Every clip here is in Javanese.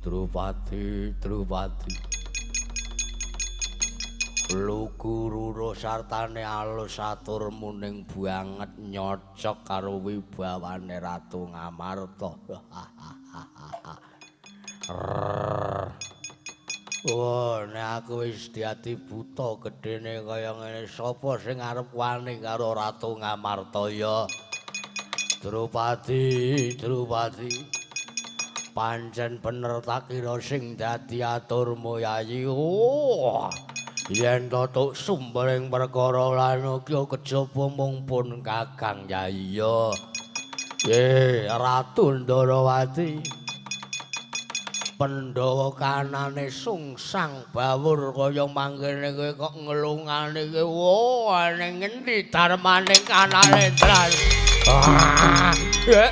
Drupadi, Drupadi. Lugu rura sartane alus atur muning banget nyocok karo wibawane Ratu Ngamarta. Wah, nek aku wis dadi buta gedene kaya ngene, sapa sing arep wani karo Ratu Ngamarta ya? Drupadi, Drupadi. Pancen bener tak kira sing dadi aturmu Yayi. Oh. Yen totuk sumbering perkara lan uga kejaba mung pun Kakang Yayi ya. Ratu Ndarawati. Pandhawa kanane sungsang bawur kaya mangkene kowe kok ngelungane kowe. Wah, ning ngendi darmane kanane dran. Ah. Ya.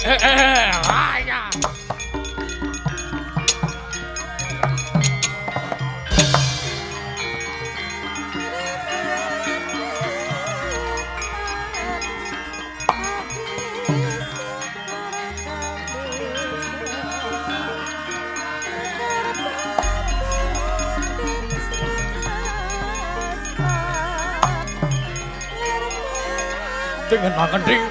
Dengan makan ding.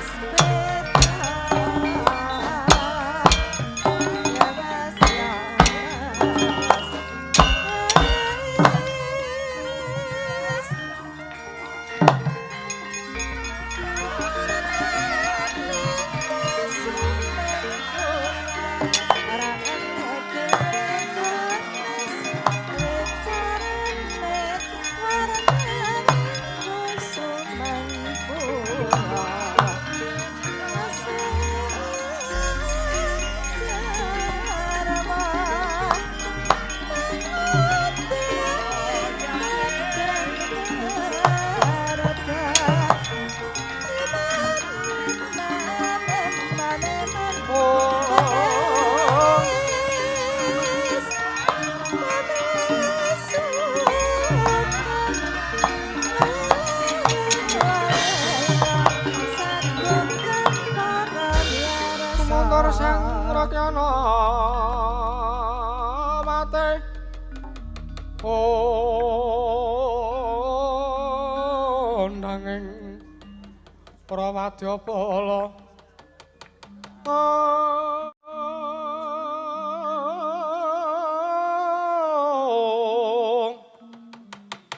Prawadyapala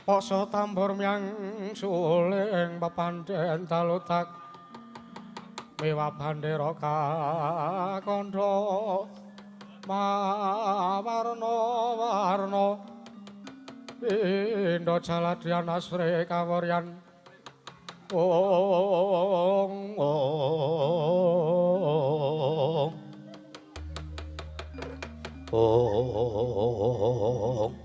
Pasa tambur myang suling pepandhen dalutak mewah bandera kakandha mawarna-warna pindha jaladyan asri kawaryan. Ong ong ong.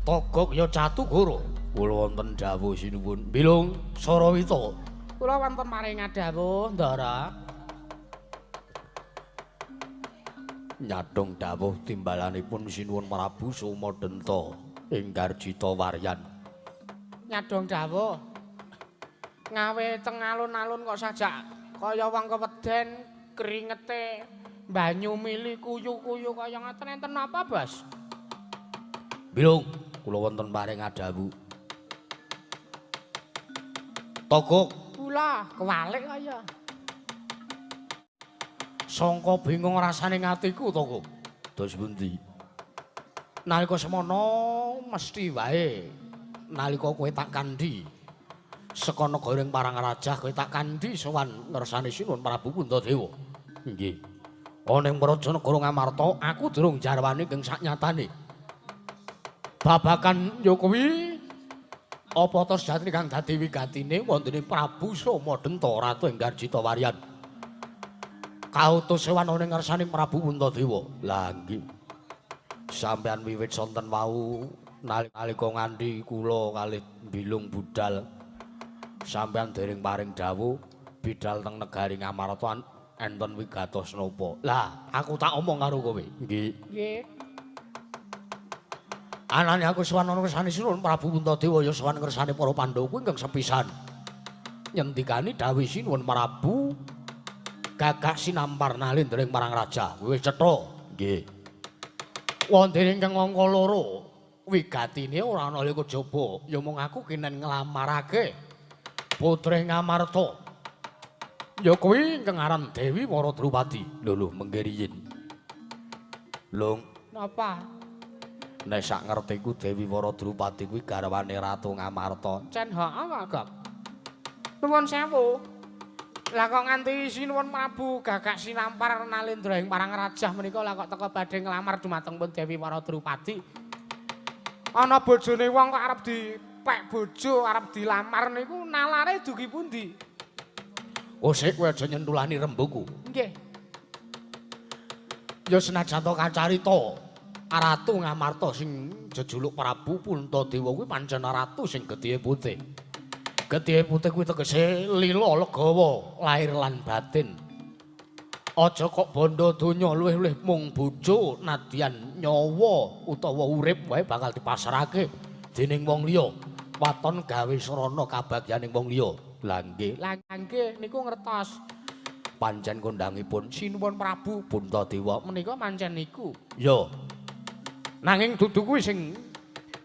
Togok ya catu guru. Kula wonten dawuh sinuwun. Bilung Sarawita. Kula wonten maring dawuh, Ndara. Nyadong dawuh timbalanipun sinuwun Prabu Somadenta ing Garjita Waryan. Nyadong dawuh. Ngawe teng alun-alun kok sajak kaya wong keweden kringete banyu mili kuyu-kuyu kaya ngoten enten napa, Bos? Bilung, kula wonten paring dawuh. Togok kula kewalik kaya. Sangka bingung rasane atiku, Togok. Dos pundi? Nalika semono mesti wae nalika kowe tak kandhi saka negara ing Parangrajah kowe tak kandhi sowan ngersane Sinuwun Prabu Puntadewa. Nggih. Ana ing praja negara Ngamarta aku durung jarwani ing saknyatane. Babagan ya kuwi apa ta sejatine kang dadi wigatine wontene Prabu Somadenta Ratu ing Garjita Waryan. Kautus sowan ana ing ngersane Prabu Puntadewa. Lah nggih. Sampeyan wiwit sonten wau nalika nganti kula kalih Bilung budal sampeyan dereng paring dawuh bidal teng negari Ngamarta enten wigatos napa. Lah aku tak omong karo kowe. Nggih. Nggih. Anane aku sowan ana ngersane Sinuwun Prabu Puntadewa ya sowan ngersane para Pandhawa kuwi ingkang sepisan nyendikani dawuh Sinuwun Prabu Gagak Sinampar Nalendra ing Parang Raja. Kuwi wis cetha. Nggih. Wonten ingkang angka 2 wigatine ora ana liya kejaba, ya mung aku kinen nglamarake putri Ngamarta. Ya kuwi ingkang aran Dewi Waradrupadi. Lho lho mengke riyin. Lung, napa? Nek sak ngertiku Dewi Waradrupadi kuwi garwane Ratu Ngamarta. Cen heeh kok, Gok. Nuwun sewu. Lah kok nganti sinuwun Prabu Gagak Sinampar Nalendra ing Parang Rajah menika lah kok teka badhe nglamar dumateng pun Dewi Waradrupadi. Ana bojone wong kok arep dipek bojo, arep dilamar niku nalare dugi pundi? Oh sik kowe aja nyentulani rembuku. Nggih. Ya senajan to kacarita Ratu Ngamarta sing jejuluk Prabu Puntadewa kuwi pancen ratu sing getihe putih. Getihe putih kuwi tegese lila legawa lahir lan batin. Aja kok bondo donya luwih-luwih mung bojo nadyan nyawa utawa urip wae bakal dipasrahke dening wong liya. Waton gawe srana kabagyaning wong liya. Lah nggih. Lah nggih niku ngertos. Pancen kondangipun Sinuwun Prabu Puntadewa menika pancen niku. Ya. Nanging dudu kuwi sing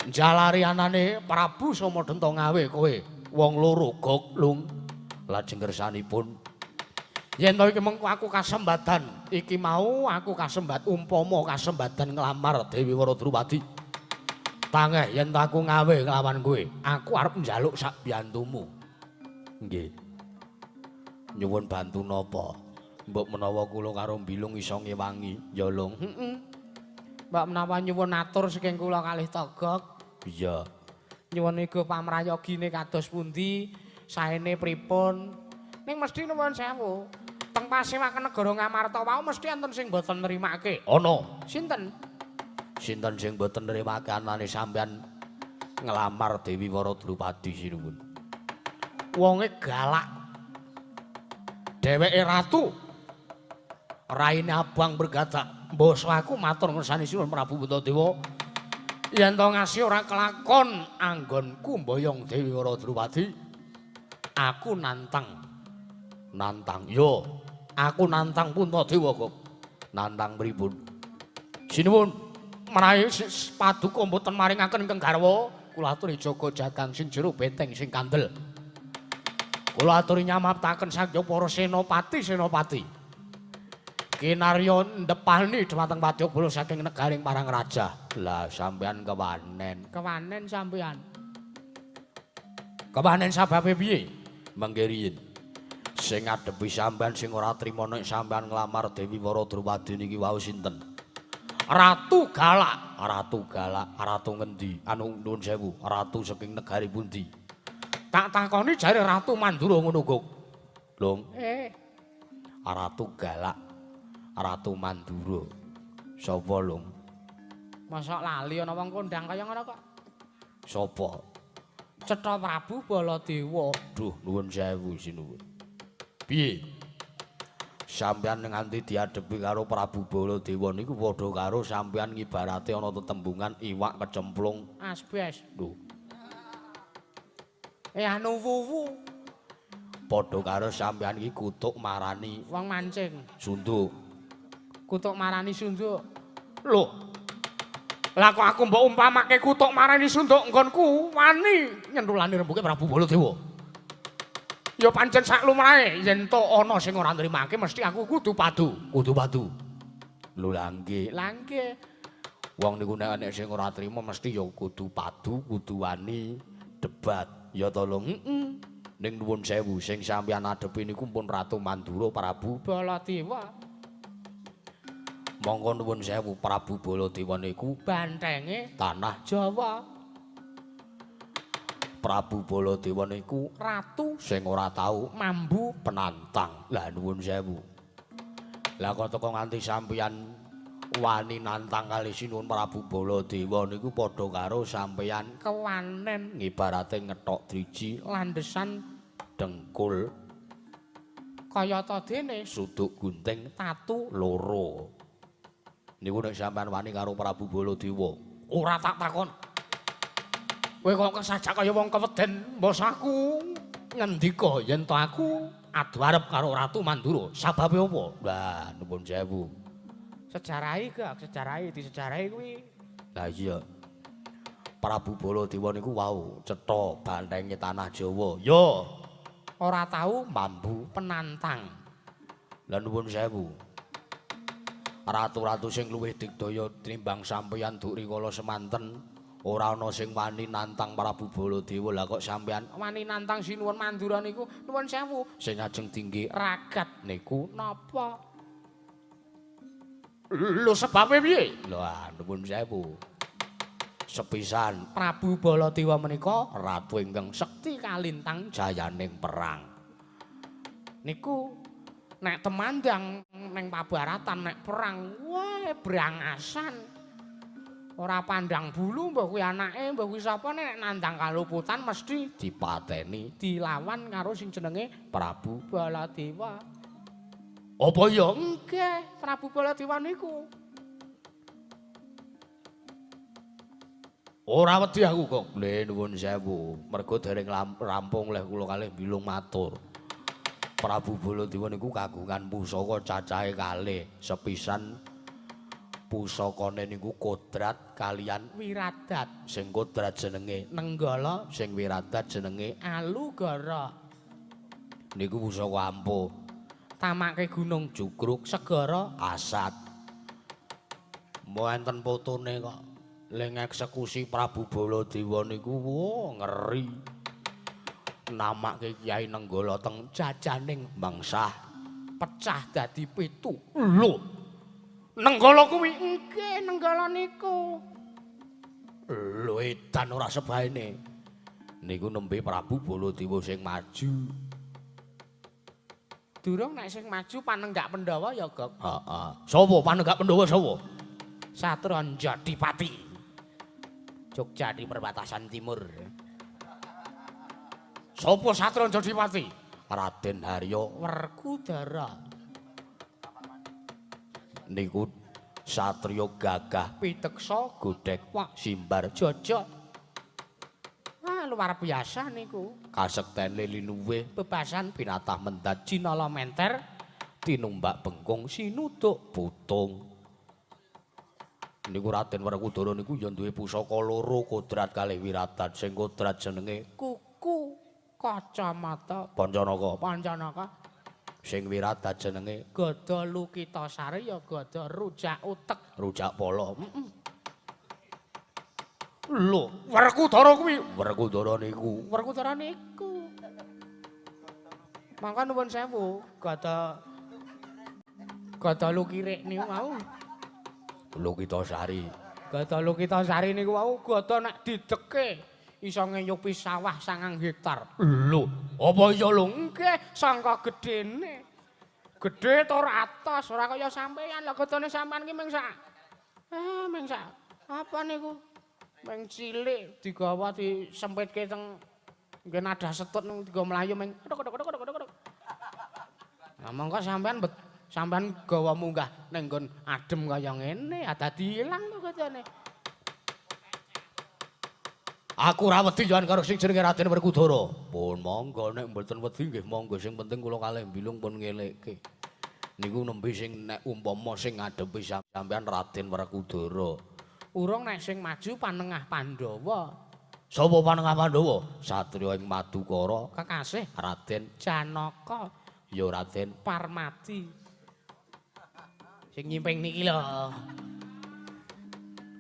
njalari anane Prabu Somadenta ngawe kowe wong loro gok lung. Lajeng kersanipun yen to iki mengko aku kasembadan, iki mau aku kasembat umpama kasembadan nglamar Dewi Waradrupadi. Tangeh yen to aku ngawe nglawan kowe, aku arep njaluk sak biyantumu. Nggih. Nyuwun bantu napa? Mbok menawa kula karo Bilung iso ngewangi, ya Lung. Heeh. Mbok menawa nyuwun atur saking kula kalih Togok. Iya. Nyuwun iga pamrayogine kados pundi, saene pripun? Ning mesti nuwun sewu. Teng pasewaken negara Ngamarta wau mesti enten sing boten nrimake. Ana. Sinten? Sinten sing boten nrimake anane sampean nglamar Dewi Waradrupadi sinuwun. Wonge galak. Dheweke ratu. Raine abang bergadak. Mbasa aku matur ngersani sinuwun Prabu Puntadewa. Yen to ngasih ora kelakon anggonku mboyong Dewi Waradrupadi, aku nantang. Nantang. Yo, aku nantang Puntadewa kok. Nantang pripun? Sinuwun, menawi paduka mboten maringaken ingkang garwa, kula aturi jaga jagang sing jero benteng sing kandel. Kula aturi nyamaptaken saking para senopati-senopati. Kinarya ndepani dhumateng wadyabala saking negaring Parang Raja. Lah sampean kewanen. Kewanen sampean. Kewanen sababe piye? Mangke riyin. Sing ngadepi sampean sing ora trima nek sampean nglamar Dewi Waradrupadi niki wau sinten? Ratu Galak. Ratu Galak, ratu ngendi? Anu nuwun sewu, ratu saking negari pundi? Tak takoni jare Ratu Mandura ngono kok. Lung. Ratu Galak. Ratu Mandura. Sapa, Lung? Mosok lali ana wong kondang kaya ngono kok. Sapa? Cetha Prabu Baladewa. Duh, nuwun sewu sinuwun. Piye? Sampeyan nganti diadepi karo Prabu Baladewa niku padha karo sampeyan ngibarate ana tetembungan iwak kecemplung asbes. Lho. Anu wuwu. Padha karo sampeyan iki kutuk marani wong mancing. Sunduk. Kutuk marani sunduk. Lho. Lah kok aku mbok umpamake kutuk marani sunduk nggonku wani nyentulani rembuke Prabu Baladewa. Ya pancen sak lumrahe yen to ana sing ora nrimake mesti aku kudu padu, kudu padu. Lho lah nggih. Lah nggih. Wong niku nek ana sing ora trima mesti ya kudu padu, kudu wani debat. Ya to lho. Heeh. Ning nuwun sewu sing sampeyan adepi niku pun Ratu Mandura Prabu Baladewa. Monggo nuwun sewu Prabu Baladewa niku bantenge tanah Jawa. Prabu Baladewa niku ratu sing ora tau mambu penantang. Lah nuwun sewu. Lah kok teko nganti sampeyan wani nantang kali sinuwun Prabu Baladewa niku padha karo sampeyan kewanen ngibarate ngethok driji landesan dengkul kayata dene suduk gunting tatu loro. Niku nek sampeyan wani karo Prabu Baladewa ora tak takon. Kowe kok kesajak kaya wong keweden, mbos aku ngendika yen to aku Adu arep karo Ratu Mandura. Sababe apa? Lah nuwun sewu. Sejarahi gak, sejarahi disejarahi kuwi. Lah iya. Prabu Baladewa niku wau cetha bantenge tanah Jawa. Yo, ora tau mambu penantang. Lah nuwun sewu. Ratu-ratu sing luwih digdaya tinimbang sampeyan duk rikala semanten ora ana sing wani nantang Prabu Baladewa. Lah kok sampeyan wani nantang Sinuwun Mandura niku? Nuwun sewu. Sing ajeng tinggi ragat niku napa? Lho sebabe piye? Lho nuwun sewu. Sepisan Prabu Baladewa menika ratu ingkang sekti kalintang jayaning perang. Niku nek temandang ning pabaratan nek perang, wah brangasan. Ora pandang bulu mbah kuwi anake, mbah kuwi sapa nek nandang kaluputan mesti dipateni, dilawan karo sing jenenge Prabu Baladewa. Apa ya? Nggih, Prabu Baladewa niku. Ora wedi aku kok. Lha nuwun sewu, mergo dereng rampung leh kula kalih bilung matur. Prabu Baladewa niku kagungan pusaka cacahe kalih. Sepisan pusakane niku kodrat kalian wiradat. Sing kodrat jenenge Nenggala, sing wiradat jenenge Alugara. Niku pusaka ampuh. Tamake gunung Jugruk segara Asat. Mbok enten fotone kok. Le ngeksekusi Prabu Baladewa niku wah ngeri. Namake Kyai Nenggala teng jajaning mangsah pecah dadi 7. Lho. Nenggala kuwi? Nggih, Nenggala niku. Lho edan ora sebaene. Niku nembe Prabu Baladewa sing maju. Durung nek sing maju panenggak Pandhawa ya, Gok. Heeh. Sapa panenggak Pandhawa sapa? Satranjadipati. Jogja di perbatasan timur. Sapa Satranjadipati? Raden Haryo Werkudara. Niku satriya gagah piteksa godhek wak simbar jojok. Ah, luar biasa niku. Kasektene linuwih bebasan pinatah mendat jinala menter tinumbak bengkung sinuduk putung. Niku Raden Werkudara niku ya duwe pusaka loro kodrat kalih wiradat. Sing kodrat jenenge kuku kacamata Pancanaka. Pancanaka. Sing wiradat jenenge Gada Lukitasari ya gada rujak utek, rujak pala. Heeh. Lho, Werkudara kuwi. Werkudara niku. Werkudara niku. Mangka nuwun sewu, gada gada lukirik niku wau. Lukitasari. Gada Lukitasari niku wau gada nek dideke iso ngeyupi sawah 9 hektar. Lho, apa iya lho? Nggih, sangka gedene. Gedhe tur atos, ora kaya sampeyan. Lah gadane sampean ki mung sak. Mung sak. Apa niku? Mung cilik digawa disempitke teng nggih nadah setut nang digawa mlayu mung kodhok kodhok kodhok kodhok. Lah mongko sampean sampean gawa munggah ning nggon adem kaya ngene, dadi ilang to gadane. Aku ora wedi jan karo sing jenenge Raden Werkudara. Pun monggo nek mboten wedi nggih monggo, sing penting kula kalih bilung pun ngelekke. Niku nembe sing nek umpama sing ngadepi sampean Raden Werkudara. Urung nek sing maju panengah Pandhawa. Sapa panengah Pandhawa? Satriya ing Madukara, kekasih Raden Janaka, ya Raden Parmadi. Sing nyimping niki lho.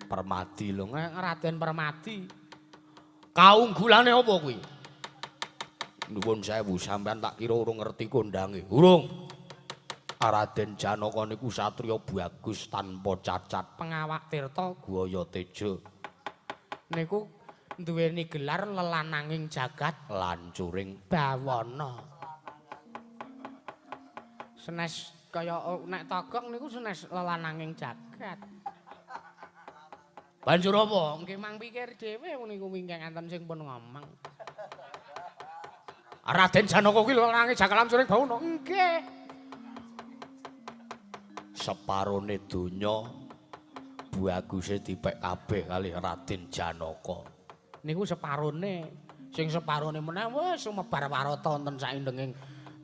Permadi lho, Raden Permadi. Kaunggulane apa kuwi? Nuwun sewu, sampean tak kira urung ngerti kondange. Urung. Raden Janaka niku satriya bagus tanpa cacat, pengawak tirta guaya teja. Niku duweni gelar lelananging jagat lancuring bawana. Senes kaya nek togok niku senes lelananging jagat. Banjur apa? Nggih mang pikir dhewe niku wingking enten sing pun ngomong. Raden Janaka kuwi lelananging jagat lancuring bawana. Nggih. Separone donya baguse dipek kabeh kalih Raden Janaka. Niku separone, sing separone meneh wis sumebar warata wonten saindenging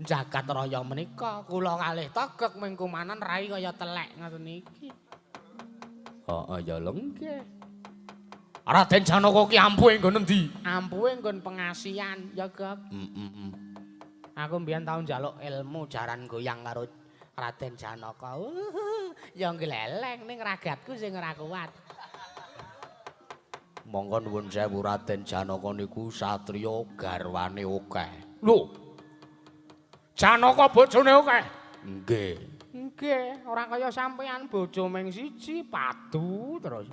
jagat raya menika. Kula kalih Togog mengkumanan rai kaya telek ngoten iki. Heeh ya lho nggih. Raden Janaka ki ampuhe nggon endi? Ampuhe nggon pengasian ya, Gog. Heeh. Aku mbiyen tau njaluk ilmu jaran goyang karo Raden Janaka. Ya gleleng ning ragatku sing ora kuat. Monggo nuwun sewu Raden Janaka niku satriya garwane akeh. Lho. Janaka bojone akeh. Nggih. Nggih, ora kaya sampean bojo mung siji padu terus.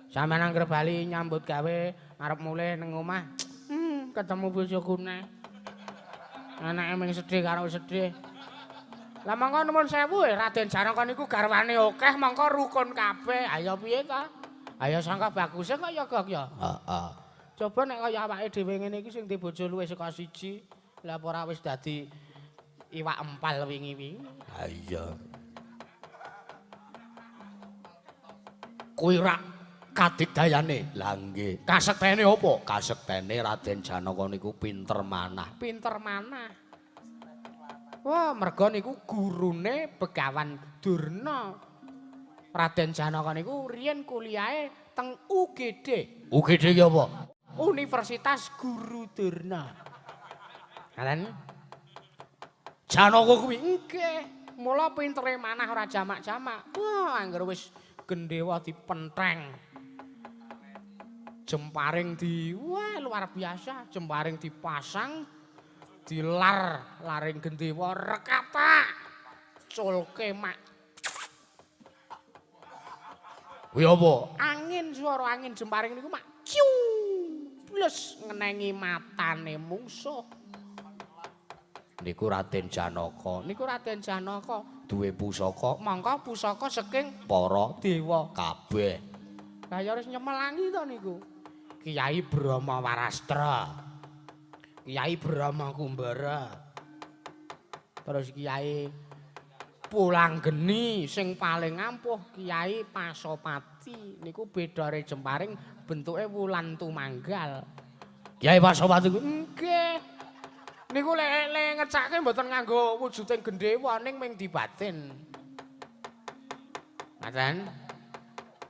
Sampeyan anggere bali nyambut gawe arep mulih ning omah, ketemu bojoku neh. Anake mung sedih karo sedih. Lah monggo nuwun sewu Raden Janaka niku garwane akeh mongko rukun kabeh. Ayo piye ta? Ayo sangka baguse kok ya Gog ya. Heeh. Coba nek kaya awake dhewe ngene iki sing bojo luwih saka siji, lah apa ora wis dadi iwak empal wingi-wingi. Ha iya. Kuwi rak kadigdayane. Lah nggih. Kasektene apa? Kasektene Raden Janaka niku pinter manah. Pinter manah. Wah, merga niku gurune Begawan Durna. Raden Janaka niku riyen kuliahe teng UGD. UGD ki apa? Universitas Guru Durna. Kalen Janaka kuwi nggih, mula pintere manah ora jamak-jamak. Wah, angger wis gendhewa dipentheng. Jemparing di wah luar biasa, jemparing dipasang dilar laring gendhewa rekatak. Culke mak. Kuwi apa? Angin, suara angin jemparing niku mak ciu. Plus ngenengi matane mungsuh. Niku Raden Janaka. Niku Raden Janaka duwe pusaka, mongko pusaka saking para dewa kabeh. Lah ya wis nyemelangi to niku. Kyai Brahma Warastra. Kyai Brahma Kumbara. Terus Kyai Pulanggeni sing paling ampuh Kyai Pasopati niku bedare jemparing bentuke wulan tumanggal. Kyai Pasopati kuwi nggih. Niku lek ngecake mboten nganggo wujuding gendhewa ning ming dibatin. Ngaten.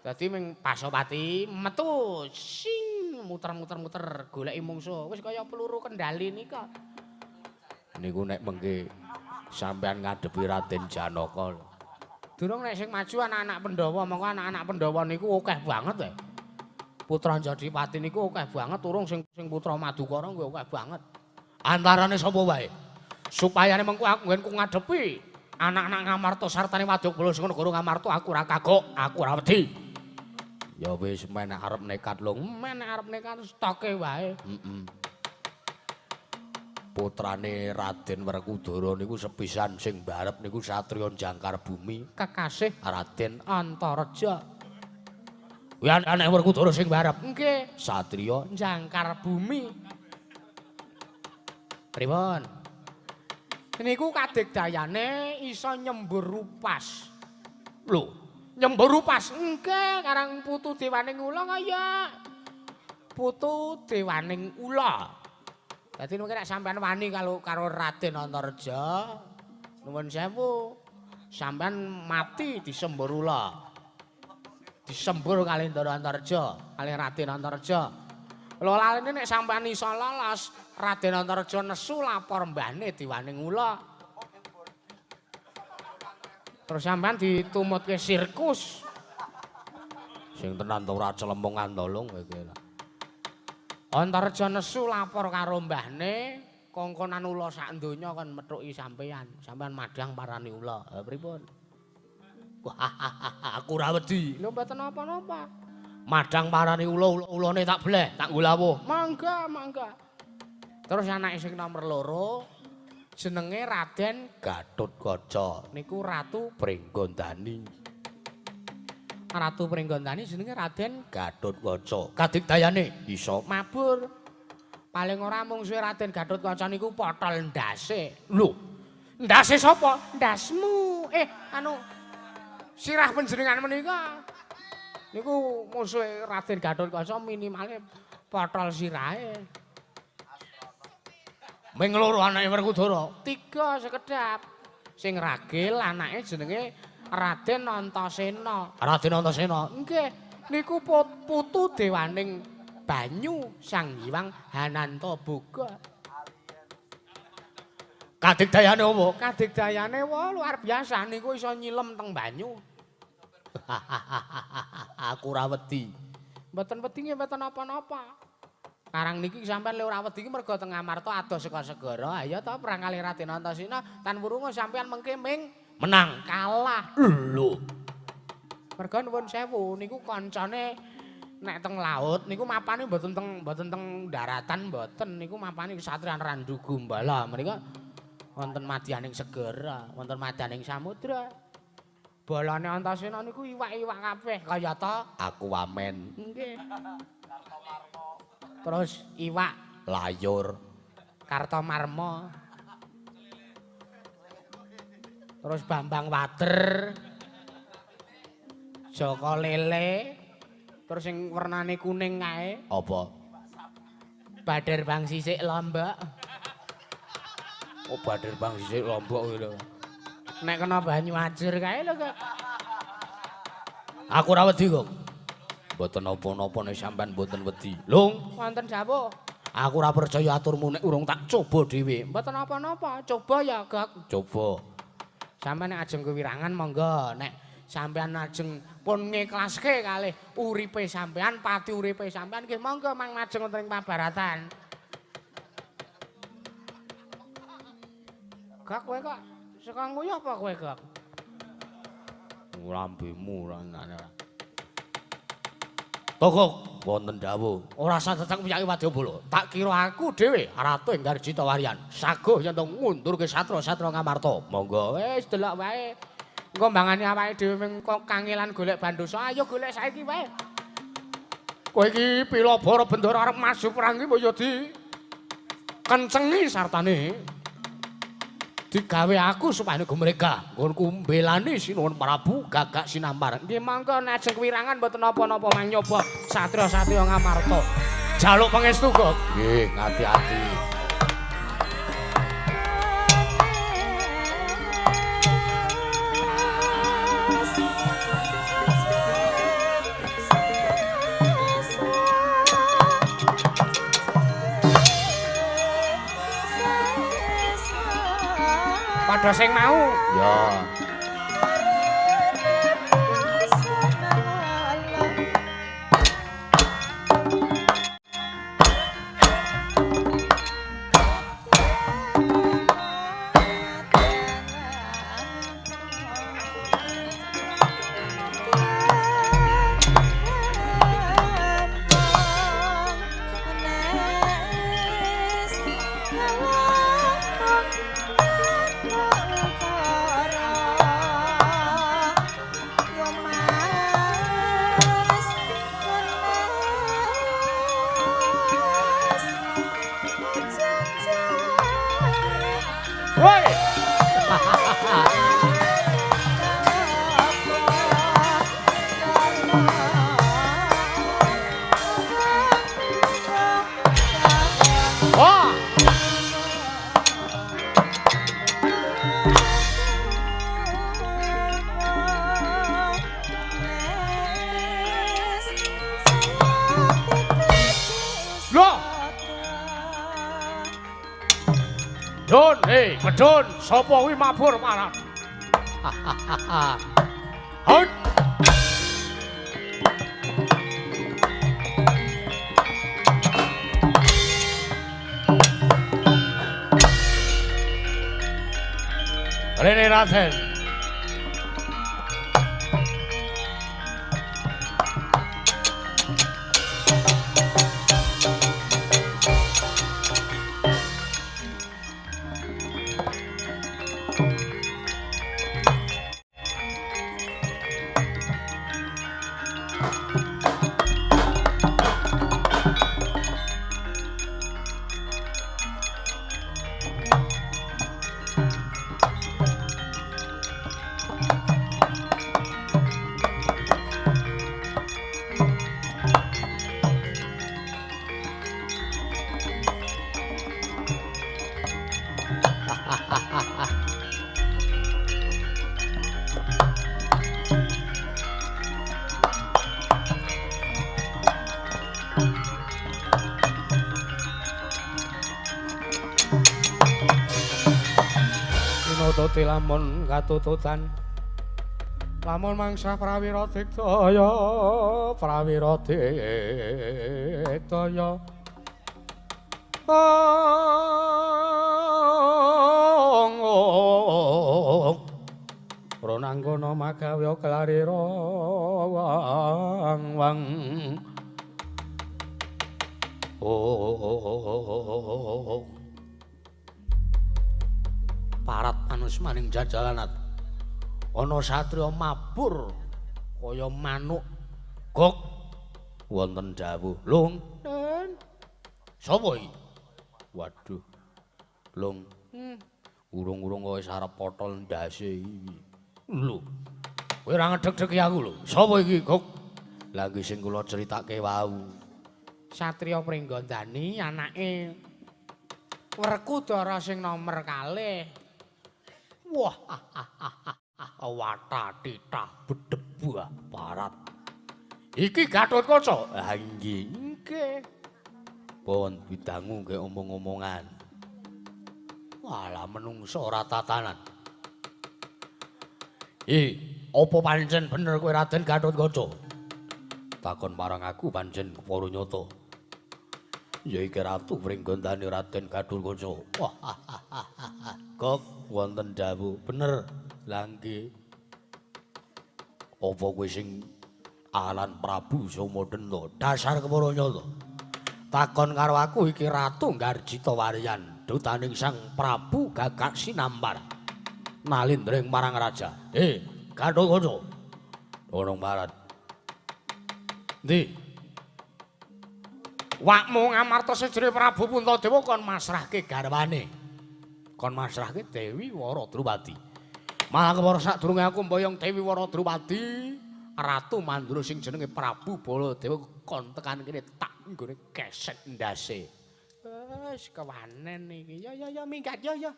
Dadi ming Pasopati metu sing muter-muter-muter goleki mungsuh. Wis kaya peluru kendali nika. Niku nek mengke sampean ngadepi Raden Janaka. Durung nek sing maju anak-anak Pandhawa, mongko anak-anak Pandhawa niku akeh banget e. Putra Jadipati niku akeh banget, urung sing putra Madukara kuwi akeh banget. Antarane sapa wae? Supayane mengko aku nggenku ngadepi anak-anak Ngamarta sartane Wadyabala sing negara Ngamarta aku ora kagok, aku ora wedi. Ya wis men arep nekat lho, men arep nekat stoke wae. Heeh. Putrane Raden Werkudara niku sepisan sing mbarep niku satriya jangkar bumi kekasih Raden Antareja. Kuwi anake Werkudara sing mbarep. Nggih, satriya jangkar bumi. Pripun? Niku kadigdayane iso nyembur rupas. Lho, nyembur rupas? Nggih, karang putu dewaning ula kaya putu dewaning ula. Dadi mungkin nek sampean wani kalau karo Raden Antareja, nuwun sewu, sampean mati disembur ula. Disembur kalih Ndara Antareja, kalih Raden Antareja. Lho laline nek sampean iso lolos, Raden Antareja nesu lapor mbahne diwaning ula. Terus sampean ditumutke sirkus. Sing tenan to ora celemongan to lho kowe iki. Antareja nesu lapor karo mbahne, kongkonan ula sak donya kon methuki sampean. Sampean madhang parani ula. Ha pripun? Wah, aku ora wedi. Lho mboten napa-napa. Madhang parani ula, ulane tak bleh, tak ngulawuh. Mangga, mangga. Terus anake sing nomor 2 jenenge Raden Gatotkaca. Niku Ratu Pringgondani. Ratu Pringgondani jenenge Raden Gatotkaca. Kadigdayane iso mabur. Paling ora mungsuhe Raden Gatotkaca niku potol ndase. Lho, ndase sapa? Ndasmu. Anu sirah panjenengan menika. Niku mungsuhe Raden Gatotkaca minimale potol sirahe. Ming loro anake Werkudara. 3 sekedap. Sing ragil anake jenenge Raden Antasena. Raden Antasena. Nggih, niku putu dewaning banyu Sang Hyang Hanantaboga. Kadigdayane apa? Kadigdayane wah luar biasa niku iso nyilem teng banyu. Aku ora wedi. Mboten wedi nggih mboten napa-napa. Karang niki sampean le ora wedi iki mergo teng Ngamarta adoh saka segara. Ayo to perang kalih Raden Antasena tan wurunga sampean mengke ming menang kalah. Lho. Mergo nuwun sewu niku kancane nek teng laut niku mapane mboten teng daratan mboten niku mapane kesatriyan Randu Gumbala menika wonten madyaning segara, wonten madyaning samudra. Bolane Antasena niku iwak-iwak kabeh kayata Aquaman. Nggih. Terus iwak layur, Kartomarma. Terus Bambang Wader. Joko Lele. Terus sing wernane kuning kae apa? Bader Bang Sisik Lombok. Oh, Bader Bang Sisik Lombok kuwi lho. Nek kena banyu ajur kae lho kok. Aku ora wedi kok. Mboten napa-napa nek sampean mboten wedi. Lung, wonten dawuh. Aku ora percaya aturmu nek urung tak coba dhewe. Mboten napa-napa, coba ya, Gok. Coba. Sampeyan nek ajeng kewirangan monggo, nek sampeyan ajeng pun ngiklaske kalih uripe sampeyan, pati uripe sampeyan nggih monggo mang majeng wonten ing pabaratan. Gok kowe kok saka nguyuh apa kowe, Gok? Lambemu ora ora. Togok wonten dawuh. Ora usah teteng piyake wadyabala. Tak kira aku dhewe Ratu Enggarjita Waryan. Saguh yen to ngundurke satra-satra Ngamarta. Monggo wis delok wae. Engko mbangane awake dhewe mung kangelan golek bandosa. Ayo golek saiki wae. Kowe iki pilabara bendara arep maju perang iki mbok ya di kencengi sartane. Digawe aku supaya gumrega nggonku mbelani Sinuwun Prabu Gagak Sinampar. Nggih monggo nek ajeng kewirangan mboten napa-napa mang nyoba satriya-satriya Ngamarta. Jaluk pangestu kok. Nggih, ngati-ati. Padha sing mau. Ya. Medun, hei, medun, sapa kuwi mabur marang. Hut. Rene Raden. Tututi lamun katututan. Lamun mangsa prawira digdaya, prawira digdaya. Prananggana magawe klarira wang wang. Oh. Parat anusmaning jajalanat. Ana satriya mabur kaya manuk gok wonten dawuh. Lung, Den. Sapa iki? Waduh. Lung. Urung-urung wis arep potol ndase iki. Lho. Kowe ora ngedeg-degi aku lho. Sapa iki, Gok? Lah iki sing kula critake wau. Satriya Pringgondani anake Werkudara sing nomer kalih. Wah, watah titah bedebah parat. Iki Gathotkaca. Ha nggih. Nggih. Pun didangu nggih omong-omongan. Walah menungso ora tatanan. Apa pancen bener kowe Raden Gathotkaca? Takon marang aku pancen kepara nyata. Ya iki Ratu Pringgondani Raden Gathotkaca. Wah, Gok wonten dawuh bener. Lah nggih. Apa kowe sing aran Prabu Somadenta? Dasar kepara nyata. Takon karo aku iki Ratu Garjita Waryan, dutaning Sang Prabu Gagak Sinampar. Nalindring marang raja. Gathotkaca. Dorong barat. Ndi? Wakmu ngamarta sejere Prabu Puntadewa kon masrahke garwane. Kon masrahke Dewi Wara Drupadi. Malah kepara sadurunge aku mboyong Dewi Wara Drupadi, Ratu Mandura sing jenenge Prabu Baladewa kon tekan kene tak nggone kesek ndase. Wis kewanen iki. Ya ya ya minggat ya ya.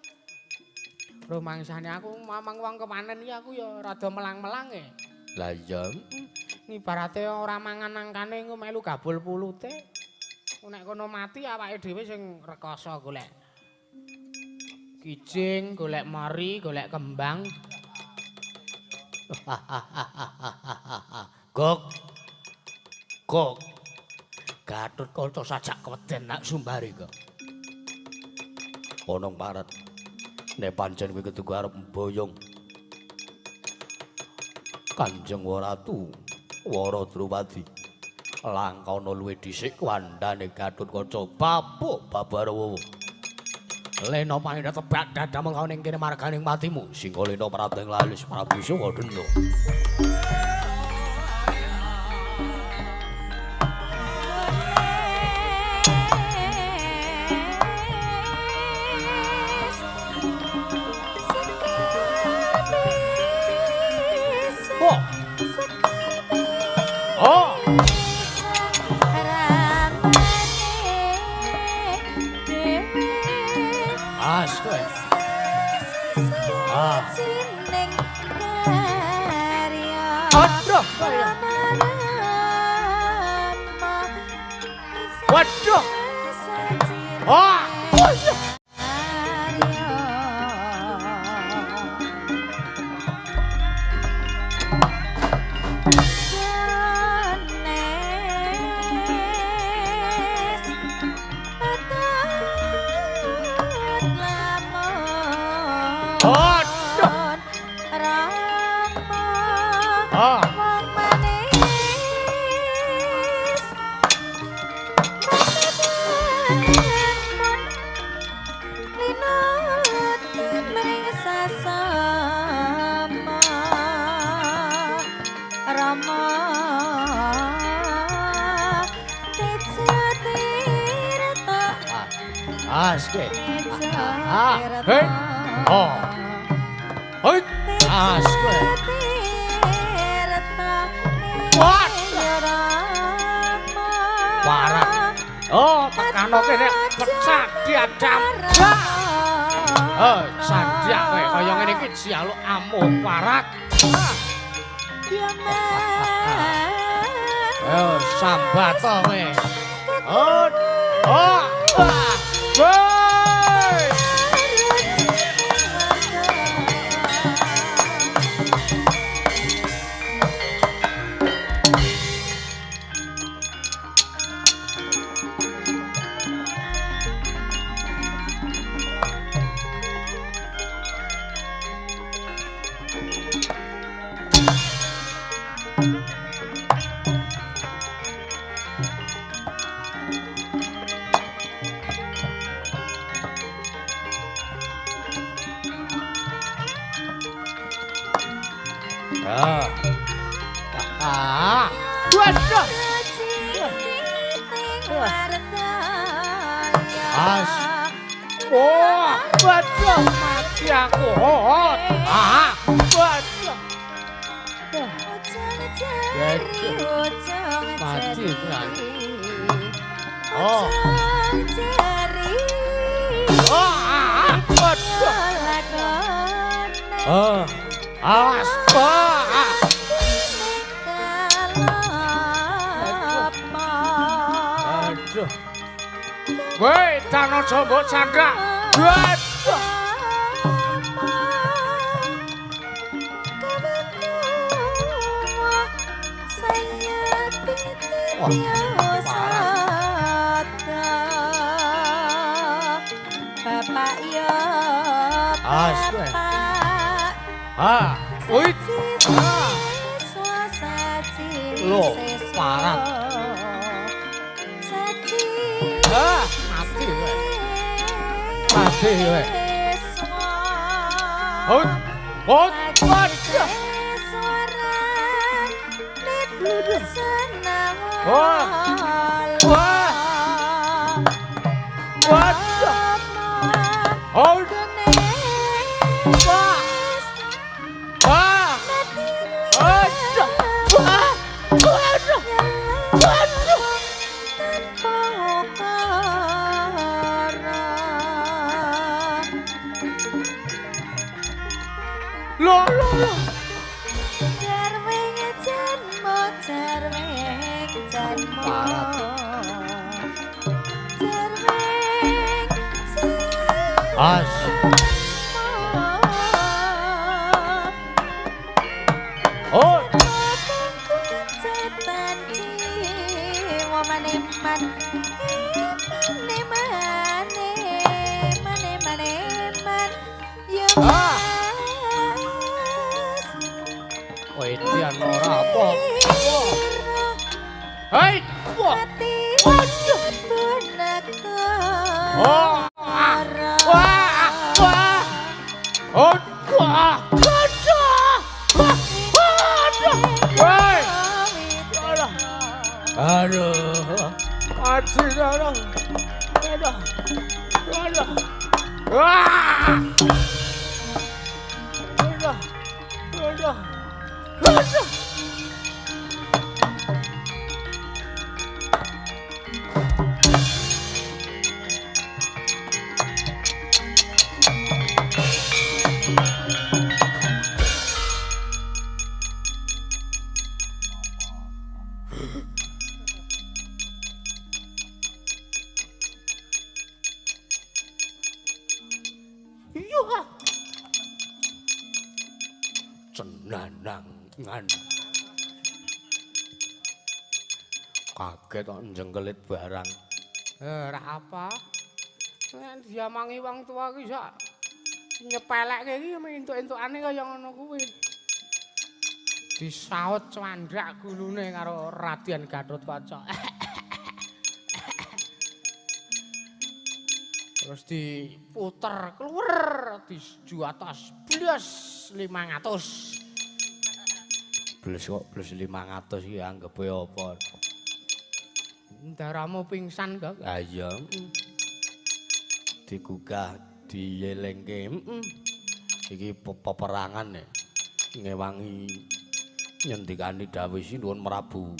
Rumangsane aku mamang wong kewanen iki aku ya rada melang-melang e. Lah iya, ngibarate ora mangan angkane engko melu gabul pulute. Nek kono mati awake dhewe sing rekoso golek kijing, golek mori, golek kembang. Gok. Gok. Gathotkaca sajak keweden nak sumbari kok. Onong parat. Nek pancen kowe kudu arep mboyong Kanjeng Ratu Wara Drupadi. Langkana luwih dhisik wandane Gathotkaca babuk babarawa. Lena panjenengan tebak dadamu kau ning kene marganing patimu. Singga lena prabeng lalis Prabu Suwadena. Oh. Oh. Ah. Aduh, waduh. Ah. Oh iya. Jaluk amuk parak. Ayo sambat to kowe. Oh. Oh. Woi. Ah. Waduh. As. Wah, waduh mati aku. Ah. Waduh. Mati tenan. Oh. Oh, waduh. Oh. Awas. Wah. Aduh. Woi, tan aja mbok candhak. Waduh. Wah, parah. Bapak yo. As. Ah, woi. Loh, parah. Ah, mati kowe. Mati kowe. Hot, hot, waduh. Wah. Wah. Waduh. Hot. Wah. Wah. Waduh. Wah. Waduh. Waduh. Loh, loh, loh. As. Oh. Ah. Wedian ora apa. Hei. Wah. Waduh. Oh. Wah. Wah. Oh. Wah. Waduh. Waduh. Woi. Aduh. Mati aduh. Aduh. Aduh. Wah. Aduh. Aduh. Aduh. Cenanangan. Kaget kok njengkelit barang. Ora apa. Nek diamangi wong tuwa ki sak nyepelekke iki entuk-entukane kaya ngono kuwi. Disaut candhak gulune karo Raden Gatotkaca. Terus diputer keluar di atas blas 500. Blas kok blas 500 iki anggepe apa? Ndaramu pingsan kok. Ha iya. Digugah dielingke. Iki peperangan nek ngewangi nyendikani dawuh Sinuwun Prabu.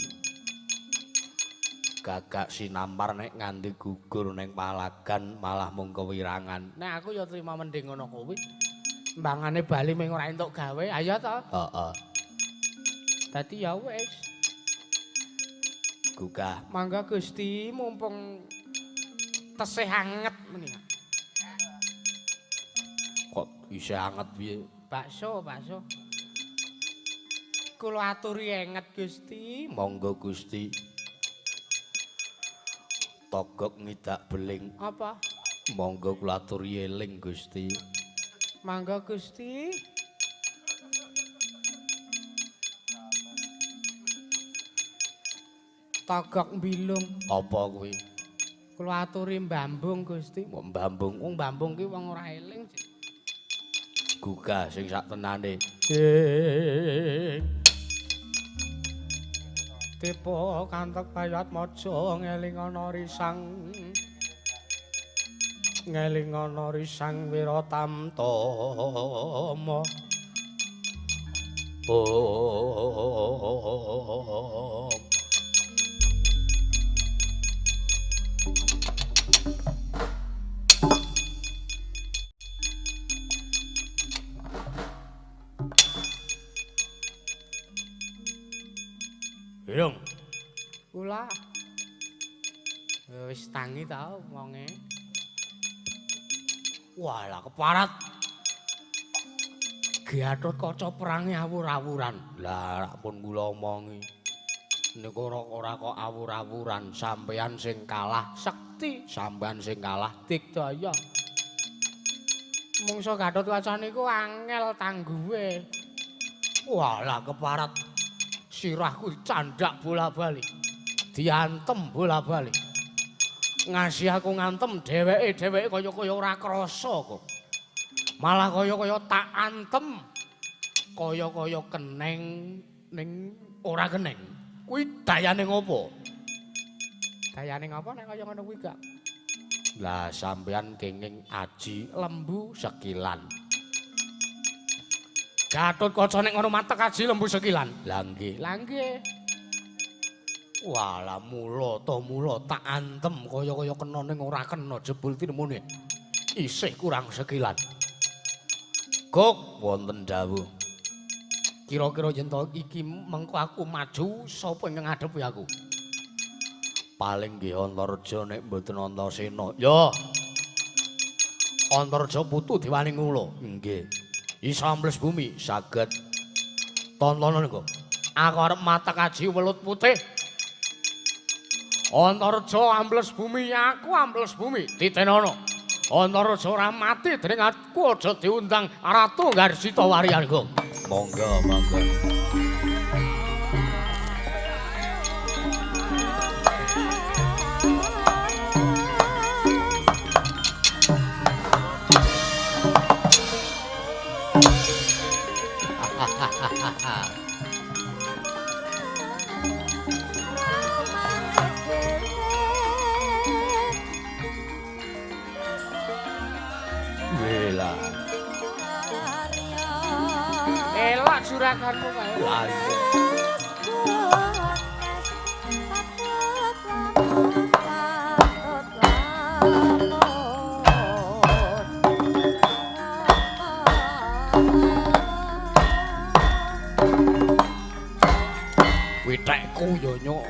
Gagak Sinamar nek nganti gugur ning palagan malah mung kewirangan. Nek aku ya trima mending ngono kuwi. Mbangane bali mung ora entuk gawe, ayo to. Heeh. Dadi ya wis. Gugah. Mangga Gusti mumpung tesih anget menika. Kok isih anget piye? Bakso, bakso. Kula aturi enget Gusti. Monggo Gusti. Togok ngidak beling. Apa? Monggo kula aturi eling Gusti. Mangga Gusti. Togok mbilung. Apa kuwi? Kula aturi mbambung Gusti. Mbok mbambung. Wong mbambung ki wong ora eling. Gugah sing sak tenane. Tiba kantek Bayatmaja ngeling ana risang. Ngeling ana risang Wiratamtama. Oh. Yung. Kula. Wis tangi ta wonge. Walah keparat. Gatotkaca perange awur-awuran. Lah rak pun kula omongi. Niku ora kok awur-awuran, sampeyan sing kalah sekti, sampeyan sing kalah digdaya. Mungsa Gatotkaca niku angel tangguhe. Walah keparat. Sirahku candak bola-bali. Diantem bola-bali. Ngasih aku ngantem dheweke-dheweke kaya-kaya ora krasa kok. Malah kaya-kaya tak antem. Kaya-kaya keneng ning ora keneng. Kuwi dayane ngopo? Dayane ngopo nek kaya ngono kuwi gak? Lah sampeyan kenging aji lembu sekilan. Gatotkaca nek ngono matek aji lembu sekilan. Lah nggih, lah nggih. Walah mula ta mula tak antem kaya-kaya kena ning ora kena jebul tinemune. Isih kurang sekilan. Gok wonten dawuh. Kira-kira yen to iki mengko aku maju sapa ingkang ngadepi aku? Paling nggih Antareja nek mboten Antasena. Ya. Antareja putu diwani ngula. Nggih. Isa ambles bumi saged. Tontonan kok. Aku arep matek aji welut putih. Antareja ambles bumi, aku ambles bumi. Titenono. Antareja ora mati dening aku aja diundang Ratu Garsita Warian kok. Monggo, monggo. Wela. Elak juraganmu kae. Lah iya. Witekku yo nyok.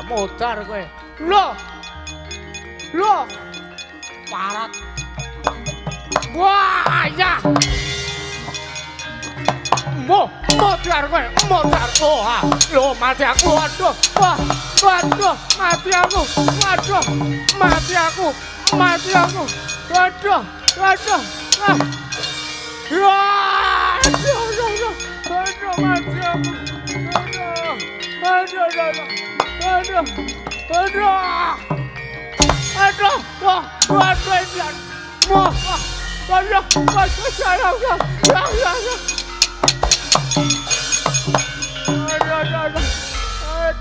Modar kowe. Lho. Lho. Parat. Wah, ya. Mo, modar kowe, modar. Oh, ah. Lho, mati aku. Waduh. Wah, waduh, mati aku. Waduh, mati aku. Mati aku. Waduh, waduh. Ah. Wah, aduh, aduh, aduh. Aduh, mati aku. Aduh. Aduh, aduh. Aduh, aduh, aduh, wah, waduh, wah, waduh, waduh, saya, ya, ya, ya, aduh, aduh,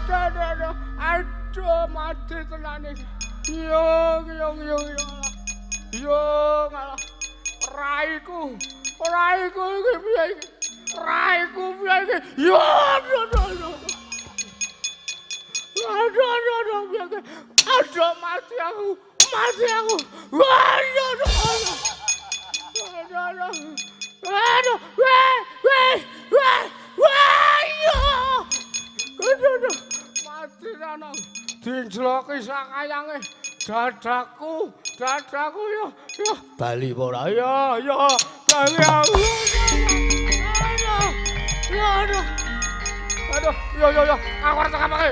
aduh, aduh, aduh, mati tenan iki. Yo, yo, yo, yo, yo, ngalah, raiku, raiku iki piye iki? Raiku piye iki? Yo, aduh, aduh, aduh. Aduh, aduh, aduh, aduh, mati aku, mati aku. Aduh, aduh, aduh, aduh, aduh, weh, weh, weh, weh, aduh, aduh, mati tenan. Dijloki sakayange dadaku, dadaku yo, yo. Bali ora? Yo, yo, bali aku. Aduh, aduh, aduh, yo, yo, yo, aku arep kapake.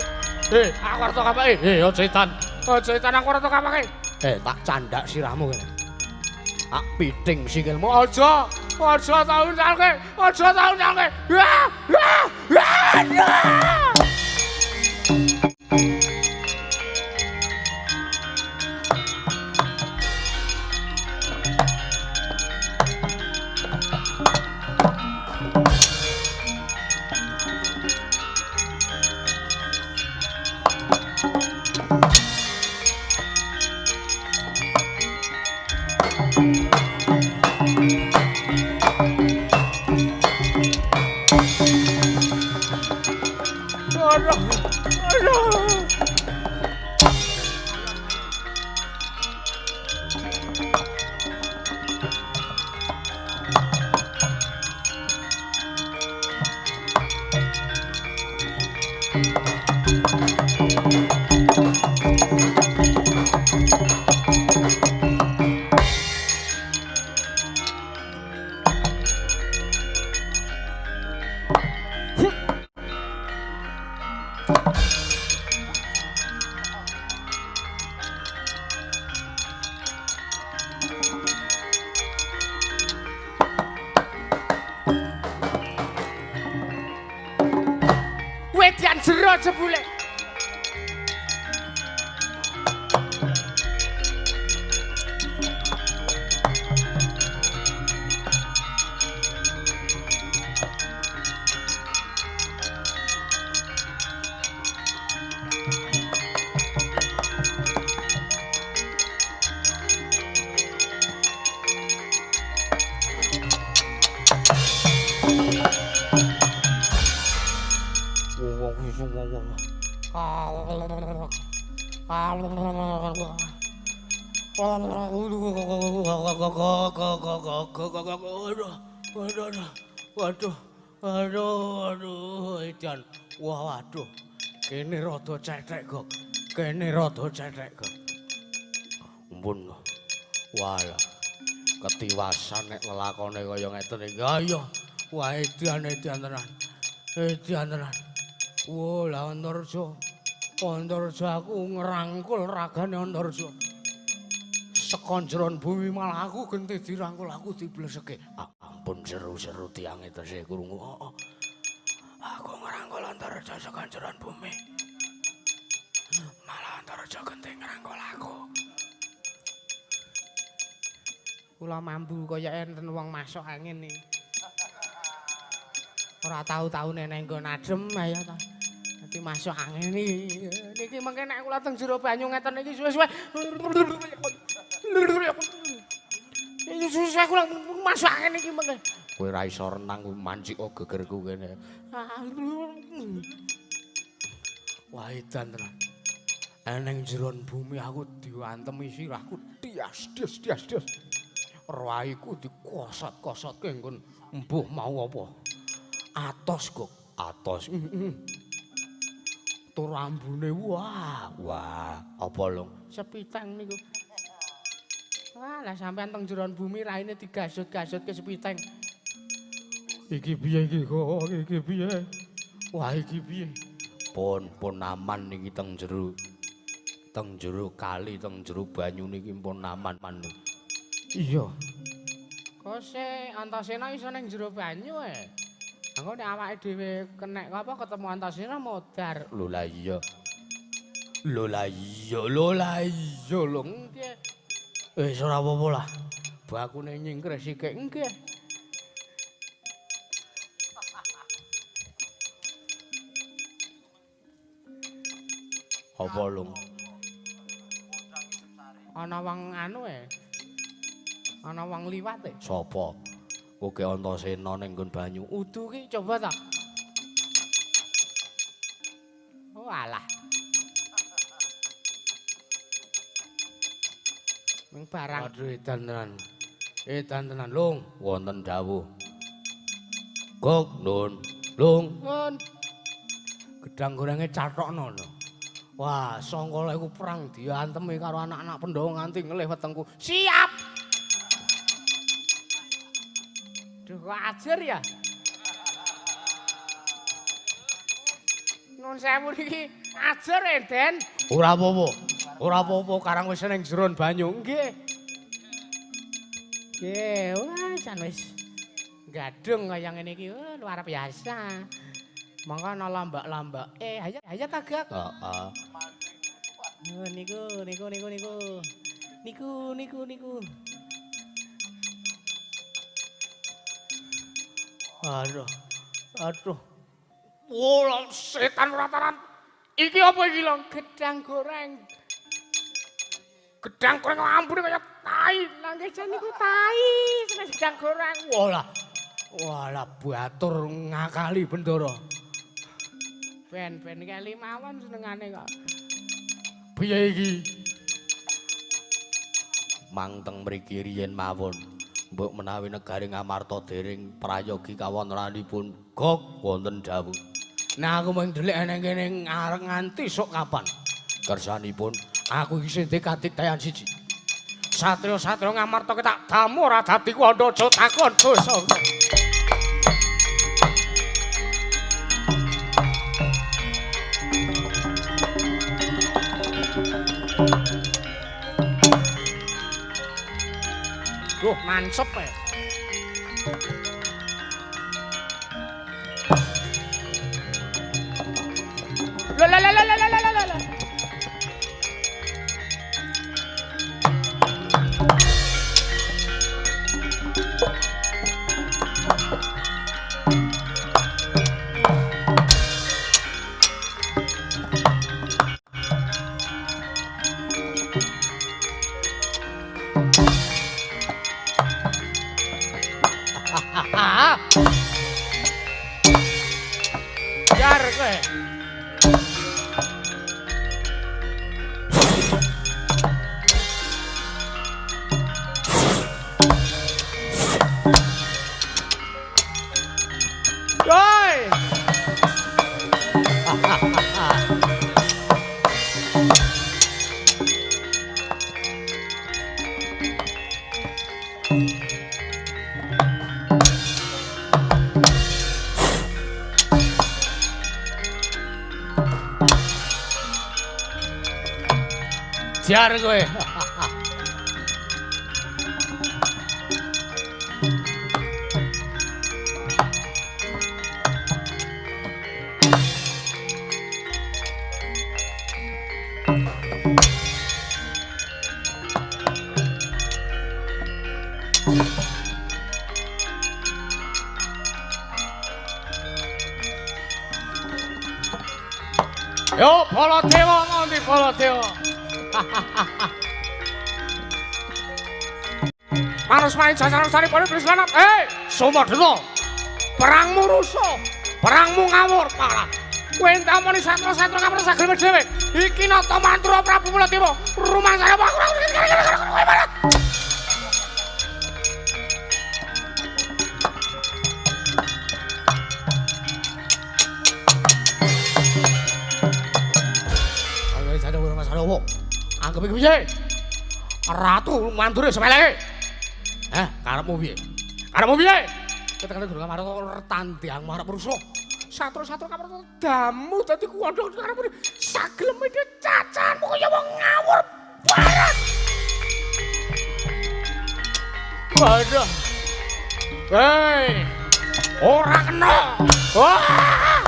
Aku arep kapake. Aja edan. Aja edan aku arep kapake. Tak candak sirahmu kene. Tak piting sikilmu. Aja, aja tau nyalke. Aja tau nyalke. Wah, wah, wah. Aduh. Aduh. Wedian jero jebule. Waduh, aduh, aduh, edan. Wah, waduh. Kene rada cethek kok. Kene rada cethek kok. Ampun. Walah. Ketiwasan nek lelakone kaya ngeten iki. Ayo. Wah, edan, edan tenan. Edan tenan. Wah, lah Antarja. Antarja aku ngerangkul ragane Antarja. Saka jeron bumi malah aku genti dirangkul, aku dibleseke. Ampun seru-seru tiange tesih krungu. Heeh. Aku ngerangkul Antarja saka jeron bumi. Malah Antarja genti ngerangkul aku. Kula mambu kaya enten wong masuk angin iki. Ora tau-taune nang nggon adem ayo ta. Dadi masuk angin iki. Niki mengke nek kula teng jero banyu ngeten iki suwe-suwe. Iki suwe-suwe kula masuk angin iki mengke. Kowe ora iso renang kuwi mancik gegerku kene. Wah, edan tenan. Eneng jeron bumi aku diantemi sirahku dias dias dias dias. Raiku dikosot-kosotke nggon mbuh mau apa. Atos kok, atos. Tur ambune wah, wah, apa lho? Sepiteng niku. Wah, lah sampean teng jeron bumi raine digasut-gasutke sepiteng. Iki piye iki kok? Iki piye? Wah, iki piye? Pun pun aman niki teng jero. Teng jero kali, teng jero banyu niki pun aman man. Iya. Kose Antasena iso ning jero banyu e. Engko nek awake dhewe kenek apa ketemu Antasena modar. Lho lah iya. Lho lah iya, lho lah iya lho nggih. Wis ora apa-apa lah. Bakune nyingkre sikik nggih. Apa lho? Ana wong anu e. Ana wong liwat e. Sapa? Kowe Antasena ning nggon banyu. Udu ki coba ta. Oh alah. Ming barang. Aduh edan tenan. Edan tenan lung, wonten dawuh. Gok nun, lung. Nun. Gedang gorenge cathokno lho. Wah, sangkala iku perang diantemi karo anak-anak Pandhawa nganti ngelih wetengku. Siap. Duh, kok ajar ya? Nun sewu niki ajar e, Den. Ora apa-apa. Ora apa-apa karang wis ning jeron banyu. Nggih. Nggih, wah jan wis gadung kaya ngene iki. Oh, luar biasa. Monggo ana lambak-lambak. Ayo ayo ta, Gak. Heeh. Oh, niku niku niku niku. Niku niku niku. Aduh. Aduh. Wah, setan ora taran. Iki apa iki lho? Gedang goreng. Gedang goreng ambune kaya tai. Lah nggih jan niku tai, seneng gedang goreng. Walah. Walah batur ngakali Bendara. Ben-ben keli mawon senengane kok. Piye iki? Mangteng mriki riyen mawon. Mbok menawi negari Ngamarta dereng prayogi kawontenanipun gok wonten dawuh. Nah aku mung ndelik nang kene ngarep nganti sok kapan. Kersanipun aku iki sing kadiktayan siji. Satria-satria Ngamarta ki tak damu ora dadi kuwanda aja takon dosa. Duh, nancep e. La la la la la la la la. Jar kowe. Woi. Jar kowe. Yo Baladewa ngendi Baladewa? Manus main jajaran sari poli beli selanap. Hei, Sumadana, perangmu rusuh, perangmu ngawur parah. Kowe entamoni satra-satra kamer sageleme dhewe. Iki nata mantra Prabu Baladewa. Rumangsane aku ora. Anggep iki piye? Ratu mandure sepeleke. Heh, karepmu piye? Karepmu piye? Ketekane guru marang tandang marang rusuh. Satru-satru kamer damu dadi kuwandha karepmu sageleme cacanmu kaya wong ngawur barat. Waduh. Hei. Ora kena. Wah.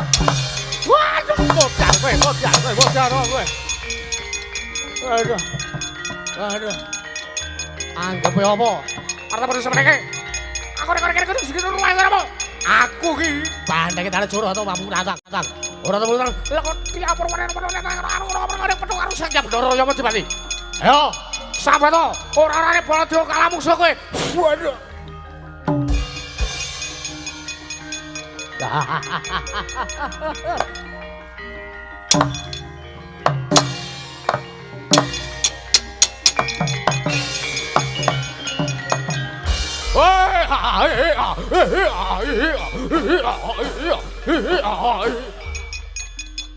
Waduh, bocah kowe, bocah kowe, bocah kowe. Aduh. Aduh. Anggepe apa? Arep terus mrene. Aku rek-rek kudu segitu ruang apa? Aku ki bandeke dalan joro atau mampu natang. Ora temu nang. Lah kok diapur ora petuk karo Sang Bathara ya mati. Ayo, sahabat ora-orane Baladewa kalah mungsuh kowe. Waduh.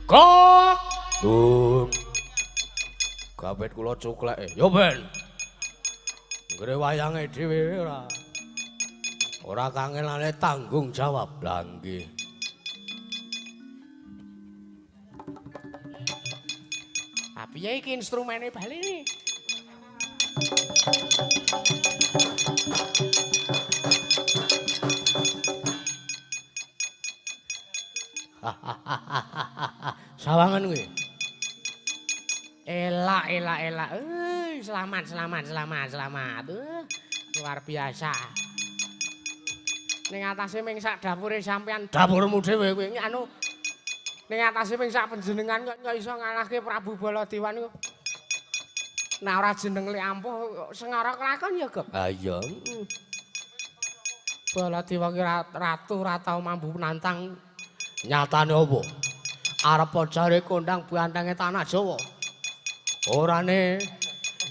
Kok dum gabet kula cukleke ya ben nggre wayange dhewe ora ora kangelane tanggung jawab. Lah nggih. Ah piye iki instrumene bali? Sawangan kuwi. Elak elak elak. Selamat selamat selamat selamat. Luar biasa. Ning atase ming sak dapure sampean, dapurmu dhewe kuwi anu. Ning atase ming sak panjenengan kok iso ngalahke Prabu Baladewa niku. Nah ora jeneng lek ampuh sengara kelakon ya, Gok. Ha iya. Baladewa ki ratu ora tau mambu nantang. Nyatane apa? Arep jare kondang bantenge tanah Jawa. Orane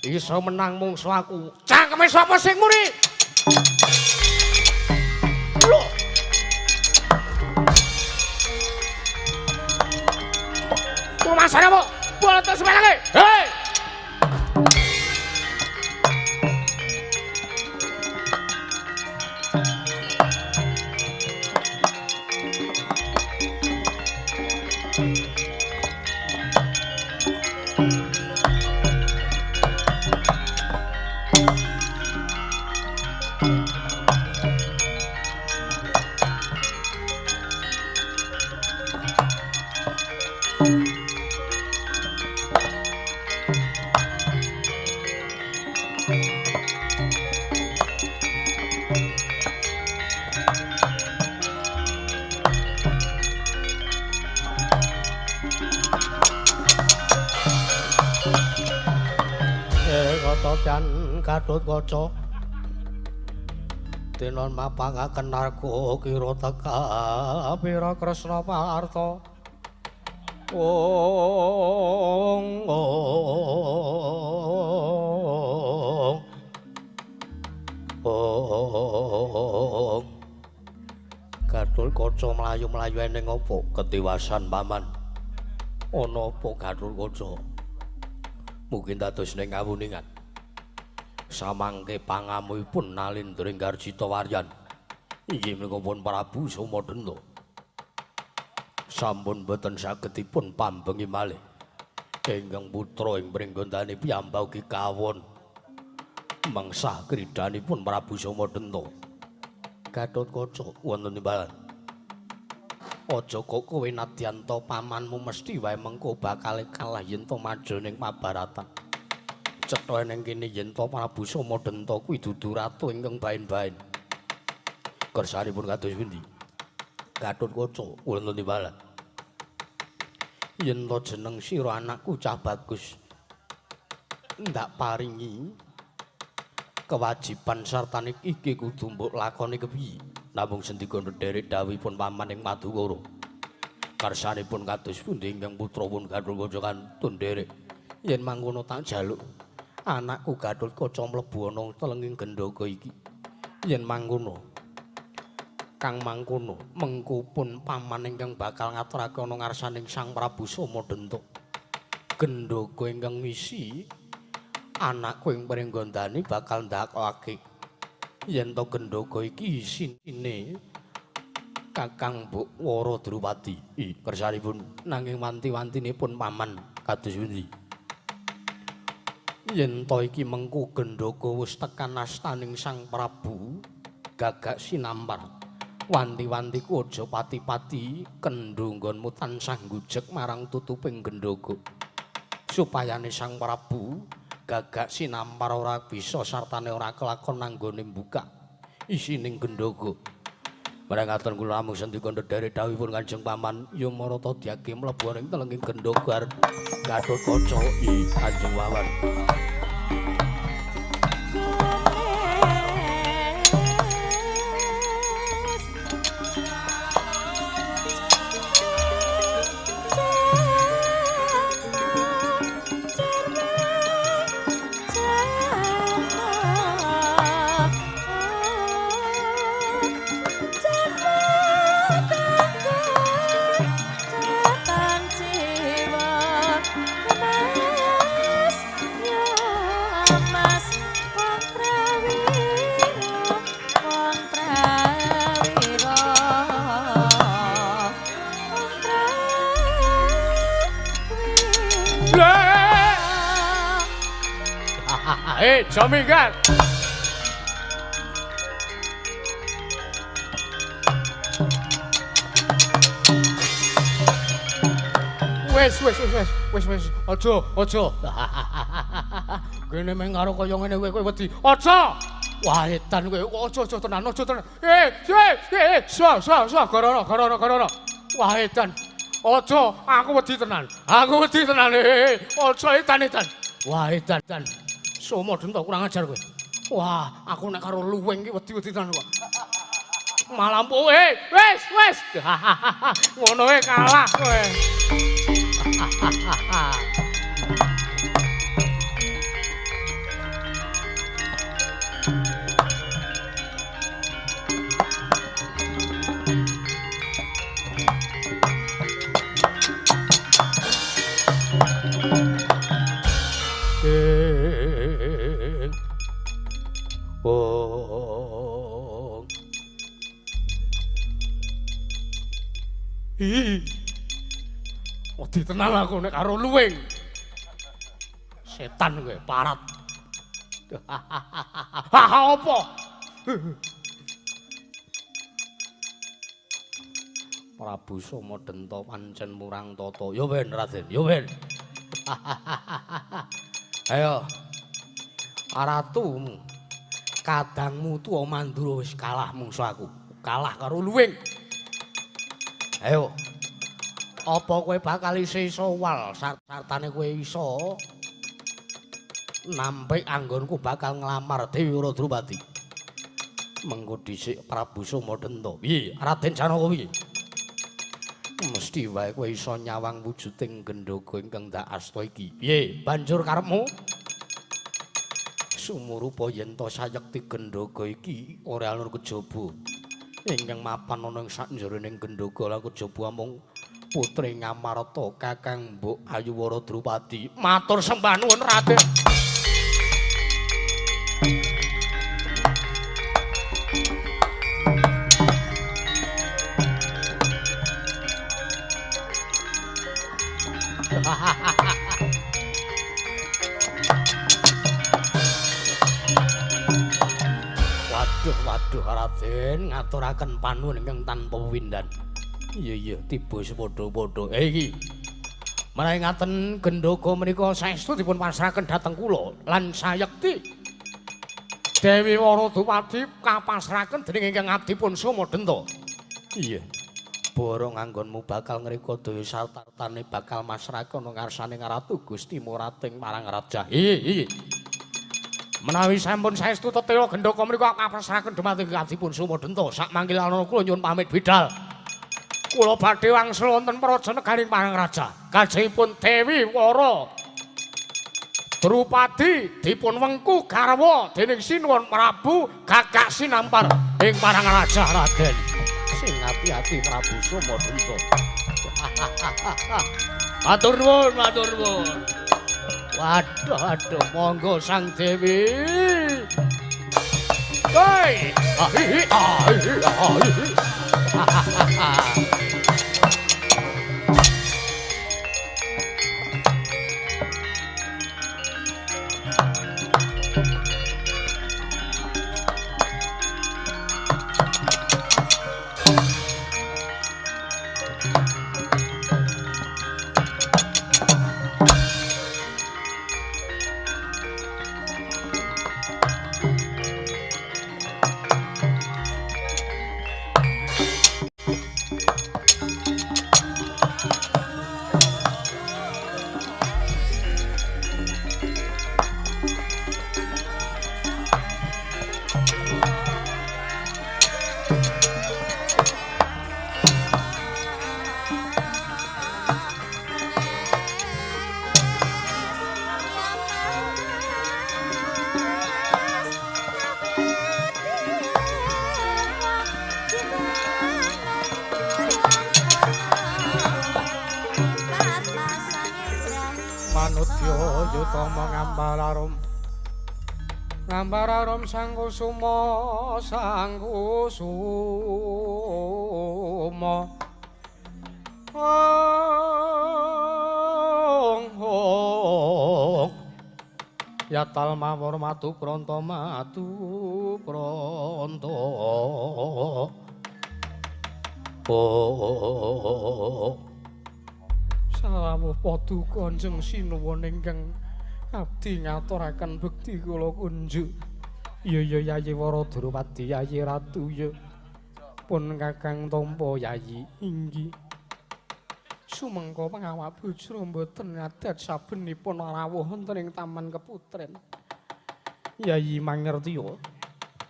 iso menang mungsu aku. Cangkeme sapa sing muni? Lho. Rumasane apa? Bola terus semenange. Hei! Gatotkaca denon mapangaken narga kira teka pira Kresna Parta. Ong ong ong. Gatotkaca mlayu-mlayu ning apa ketiwasan paman? Ana apa Gatotkaca? Mungkin dados ning kawuningan. Samangke pangamuipun Nalindra Garjita Waryan inggih menika pun Prabu Somadenta sampun boten sagedipun pambengi malih ingkang putra ing pringgondane piyambak ugi kawon mengsah kridanipun Prabu Somadenta. Gatotkaca wonten timbalan, aja kok kowe nadyan ta pamanmu mesti wae mengko bakal kalah yen to maju ning pabaratan. Cetha ning kene yen to Prabu Somadenta kuwi dudu ratu ingkang baen-baen. Kersanipun kados pundi? Gatotkaca wonten timbalan, yen to jeneng sira anakku cah bagus ndak paringi kewajiban sartane iki kudu mbok lakoni kepiye? Namung sendika ndherek dawuhipun paman ing Madukara. Kersanipun kados pundi ingkang putra pun Gatotkaca kantun nderek? Yen mangkono tak jaluk anakku Gatotkaca mlebu ana telenging gendhaga iki. Yen mangkono kang mangkono mengko pun paman ingkang bakal ngaturake ana ngarsaning Sang Prabu Somadenta. Gendhaga ingkang ngisi anakku ing pringgondani bakal ndakake yen to gendhaga iki isine Kakang Mbok Wara Drupadi. Kersanipun nanging wanti-wantinipun paman kados pundi? Yen to iki mengko gendhaga wis tekan astaning Sang Prabu gagak sinampar, wanti-wantiku aja pati-pati kendho nggonmu tansah ngujeg marang tutuping gendhaga supayane Sang Prabu gagak sinampar ora bisa sartane ora kelakon nanggone mbukak isining gendhaga. Marang ngaten kula namung sendika ndherek dawuhipun Kanjeng Paman ya marata diage mlebu ning telenging gendhaga Gatotkaca. Kanjeng Paman. Minggat. Wes wes wes wes wes wes aja aja. Kene meng karo kaya ngene kowe wedi. Aja. Wah edan kowe aja aja tenan aja tenan. So so so gorono gorono gorono. Wah edan. Aja aku wedi tenan. Aku wedi tenan. Aja edan edan. Wah edan edan. Somadenta kurang ajar kowe. Wah, aku nek karo luwing iki wedi-wedi tenan kok. Malah kowe wis wis. Ngono wae kalah kowe. Oh. Ih. Wedi tenan aku nek karo luwing. Setan kowe, parat. Ha apa? Prabu Somadenta pancen murang tata. Ya ben Raden, ya ben. Ayo. Ratu, kadangmu tuwa Mandura wis kalah mungsu aku. Kalah karo luwing. Ayo. Apa kowe bakal iso wal sartane kowe iso nampik anggonku bakal nglamar Dewi Drupadi. Mengko dhisik Prabu Somadenta. Piye Raden Janaka piye? Mesti wae kowe iso nyawang wujuding gendhoga ingkang ndak asta iki. Piye banjur karepmu? Sumurupa yen to sayekti gendhoga iki ora ana kejaba. Ingkang mapan ana ing sakjroning gendhoga lan kejaba amung putri Ngamarta Kakang Mbok Ayuwara Drupadi. Matur sembah nuwun Raden. Waduh waduh Raden ngaturaken panuwun ingkang tanpa wewindan. Iya iya tiba sepadha-padha. Iki menawi ngaten gendhoga menika saestu dipun pasrahaken dhateng kula lan sayekti Dewi Wara Drupadi kapasrahaken dening ingkang abdipun Somadenta. Iya. Borong anggonmu bakal ngreka daya sartane bakal masrahaken ngarsane Ratu Gusti Murating marang Raja. Iya iya. Menawi sampun saestu tetela gendhoga menika kapasrahaken dumateng abdipun Somadenta. Sak mangkil ana kula nyuwun pamit bidal. Kula badhe wangsul wonten praja negaring Parangraja. Kajengipun Dewi Wara Drupadi dipun wengku garwa dening Sinuwun Prabu Gagak Sinampar ing Parangraja Raden. Sing ati-ati Prabu Somadenta. Matur nuwun, matur nuwun. Waduh, aduh, monggo Sang Dewi. Hei, ah hi ah hi ah hi. Ngambararum Sang Kusuma, Sang Kusuma. Ong ong. Yatal mawar matu pronto matu pronto. Oh. Sarawuh paduka Kanjeng Sinuwun ingkang abdi ngaturaken bekti kula kunjuk. Ya ya Yayi Wara Drupadi, Yayi Ratu ya. Pun Kakang tampa Yayi inggih. Sumengko pangawak bojro mboten ngadat sabenipun rawuh wonten ing Taman Keputren. Yayi mangertiya.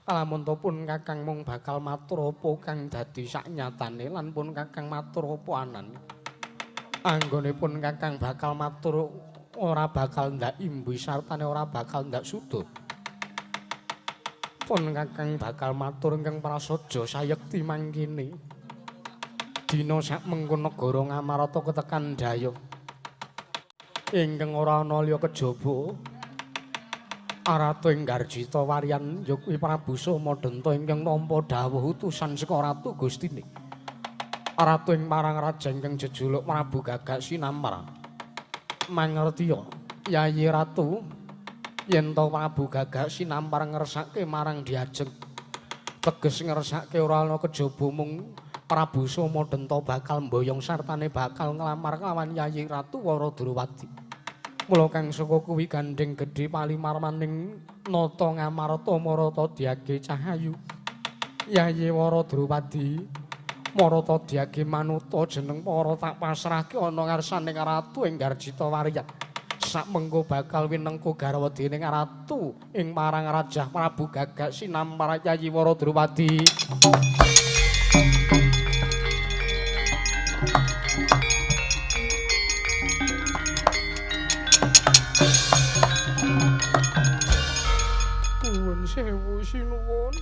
Lamun to pun Kakang mung bakal matur apa kang dadi saknyatane lan pun Kakang matur apa anane. Anggone pun Kakang bakal matur ora bakal ndak imbu sartane ora bakal ndak suda. Pun Kakang bakal matur ingkang prasaja sayekti mangkene. Dina sak mengko negara Ngamarta ketekan daya. Ingkang ora ana liya kejaba Ratu ing Garjita Waryan ya kuwi Prabu Somadenta ingkang nampa dawuh utusan saka Ratu Gustine. Ratu ing Parangraja ingkang jejuluk Prabu Gagak Sinamar. Mangertiya Yayi Ratu yen to Prabu Gagak Sinampar ngersake marang Diajeng. Teges ngersake ora ana kejaba mung Prabu Somadenta bakal mboyong sartane bakal nglamar kelawan Yayi Ratu Waradrawati. Mula kang saka kuwi gandheng gedhe palimarmaning nata Ngamarta marata diage cahayu. Yayi Waradrawati marata diage manuta jeneng para tak pasrahke ana ngarsaning Ratu ing Garjita Waryan. Sak mengko bakal winengku garwa dening Ratu ing Parangrajah Prabu Gagak Sinampar Yayi Waradrawati. Sewu sinuwun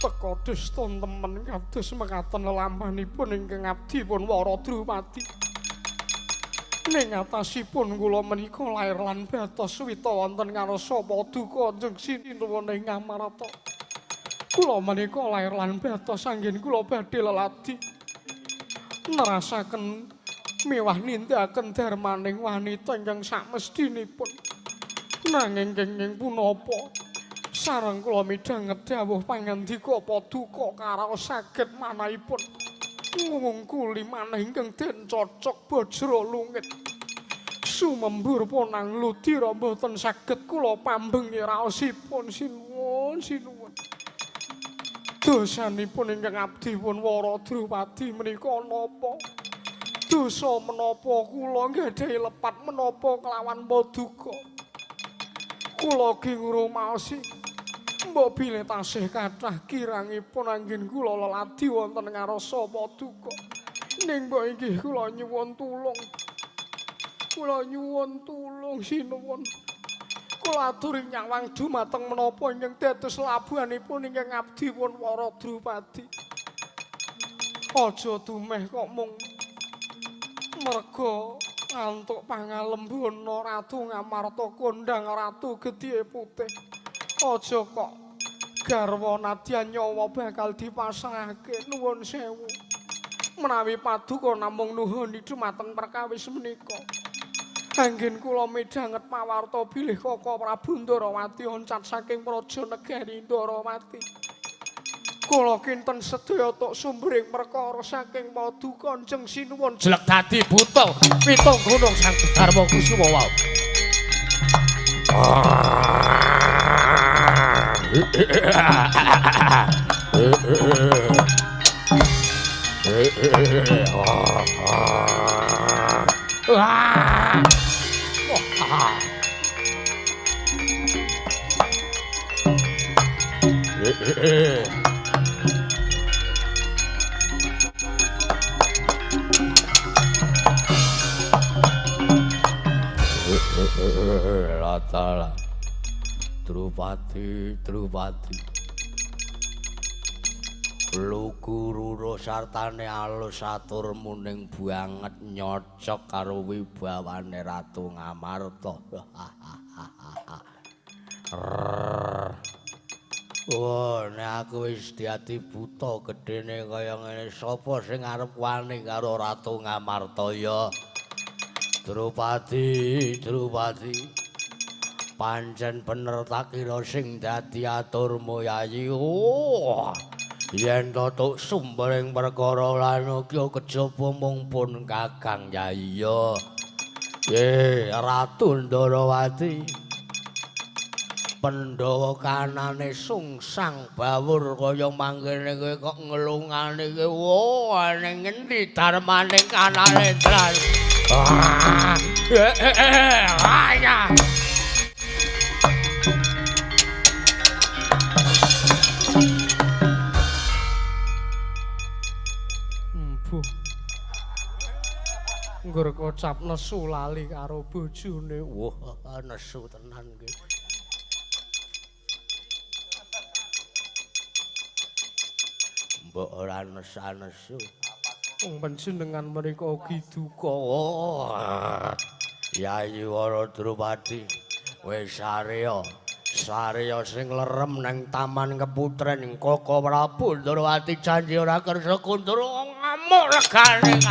teka dusta temen kados mekaten lelampahanipun ingkang abdi pun Waradrawati. Ning atasipun kula menika lair lan batos wita wonten ngarsa paduka Kanjeng Sinuwun ing Ngamarta. Kula menika lair lan batos anggen kula badhe leladi nerasaken miwah nindakaken darmaning wanita ingkang samestinipun. Nanging kenging punapa sareng kula midhanget dawuh pangandika paduka karaos saged manahipun ngungkuli manah ingkang den cocok bajra lungit sumembur ponang ludira mboten saged kula pambengi raosipun sinuwun sinuwun. Dosanipun ingkang abdi pun Waradrawati menika napa? Dosa menapa kula nggadahi lepat menapa kelawan paduka? Kula ki ngrumaosi mbok bilih tasih kathah kirangipun anggen kula leladi wonten ngarsa paduka. Ning mbok inggih kula nyuwun tulung. Kula nyuwun tulung sinuwun. Kula aturi nyawang dumateng menapa ingkang dados labuhanipun ingkang abdi pun Waradrawati. Aja dumeh kok mung merga ngantuk pangalembana Ratu Ngamarta kondhang Ratu Gedhe Putih. Aja kok garwa nadyan nyawa bakal dipasrahke. Nuwun sewu. Menawi paduka namung nuhuni dumateng perkawis menika. Anggen kula midhanget pawarta bilih Kaka Prabu Ndarawati oncat saking praja negari Ndarawati. Kula kinten sedaya tok sumbering perkara saking paduka Kanjeng Sinuwun jelek dadi buta pitung gunung Sang Darma Kusuma wau. Latala Drupadi Drupadi lugu rura sartane alus atur muning banget nyocok karo wibawane Ratu Ngamarta. Wah, nek aku wis dadi buta gedene kaya ngene, sapa sing arep wani karo Ratu Ngamarta ya? Drupadi, Drupadi. Pancen bener tak kira sing dadi aturmu Yayi. Oh. Yen to tuk sumbering perkara lan uga kejaba mung pun Kakang Yayi ya. Ratu Ndarawati. Pandhawa kanane sungsang bawur kaya mangkene kowe kok ngelungane kowe. Wah, ning ngendi darmane kanane dran. Ah. Ya. Nggur kocap nesu lali karo bojone. Wah, nesu tenan iki. Mbok ora nesu-nesu. Wong panjenengan menika ugi duka. Yayi Wara Drupadi wis sarya. Sarya sing lerem nang Taman Keputren Koko Prabu Ndrawati janji ora kersa kundur ngamuk regane.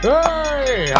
Hei.